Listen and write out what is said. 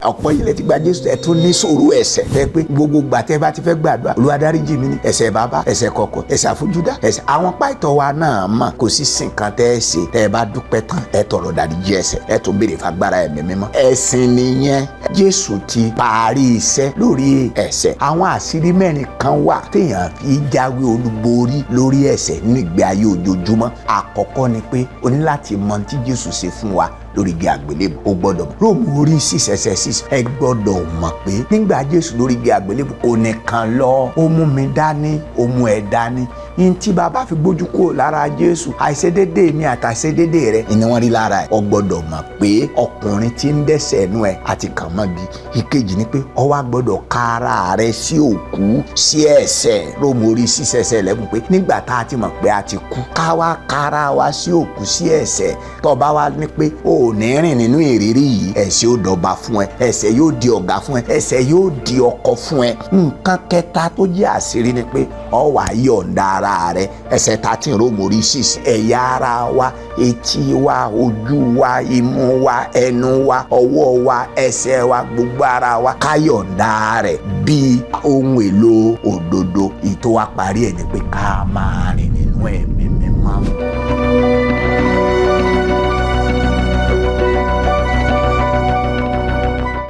Ọ̀pọ̀ ilẹ̀ ti gba Jésù, ẹ̀ tún ní sòrò ẹ̀ṣẹ̀ tẹ́ pé gbogbo gbà tẹ́ bá ti fẹ́ gbàdúrà, Olúwa dáríjì mí ní ẹ̀ṣẹ̀ bàbá, ẹ̀ṣẹ̀ kọ̀kọ̀, ẹ̀ṣẹ̀ àfojúdá, ẹ̀ṣẹ̀ àwọn pàìtọ́ wa náà mọ̀. Kò sí sìn kan tẹ́ ẹ ṣe. Tẹ́ ẹ bá dúpẹ́ tán, ẹ tọrọ dáríjì ẹ̀ṣẹ̀, ẹ tún béèrè fagbára Ẹ̀mí Mímọ́. Ẹ̀sìn nìyẹn. Jésù ti parí iṣẹ́ lórí ẹ̀ṣẹ̀. Àwọn àṣírí mẹ́rin kan wà téèyàn fi jáwé olúborí lórí ẹ̀ṣẹ̀ nígbé ayé ojoojúmọ́. Àkọ́kọ́ ni pé o ní láti mọ tí Jésù ṣe fún wa lórí igi àgbélébù. O gbọ́dọ̀ mọ̀. Róòmù orí 6 ẹsẹ̀ 6. Ẹ gbọ́dọ̀ mọ̀ pé nígbà Jésù lórí igi àgbélébù, kò nìkan lọ, ó mú mi dání, ó mú ẹ dání. Ní tí bàbá fi gbójú kúrò lára Jésù, àìṣedédé mi àtàìṣedédé rẹ ni wọ́n rí lára ẹ̀. O gbọ́dọ̀ mọ̀ pé ọkùnrin tí ń dẹ́ṣẹ̀ nú ẹ àti kàn mọ́gi. Ìkejì ni pé o wá gbọ́dọ̀ ka ara rẹ sí òkú sí ẹ̀ṣẹ̀. Róòmù orí 6 ẹsẹ̀ 11, pé nígbà tá a ti mọ̀ pé a ti kú, ká wá ka ara wa sí òkú sí ẹ̀ṣẹ̀. Tó bá wá ní pé o ò ní rìn nínú ìrírí yìí, ẹ̀ṣẹ̀ ó dọba fún ẹ, ẹ̀ṣẹ̀ yóò di ọ̀gá fún ẹ, ẹ̀ṣẹ̀ yóò di ọkọ fún ẹ. Nǹkan kẹta tó jẹ́ àṣírí ni pé ọ wà yọ̀ǹda ara rẹ. Ẹsẹ̀ 13, Róòmù orí 6. Ẹ̀yà ara wa, etí wa, ojú wa, imú wa, ẹnu wa, ọwọ́ wa, ẹsẹ̀ wa, gbogbo ara wa, ká yọ̀ǹda rẹ̀ bíi ohun èlò òdodo. Ìtò wa parí ẹ̀ ni pé ká máa rìn nínú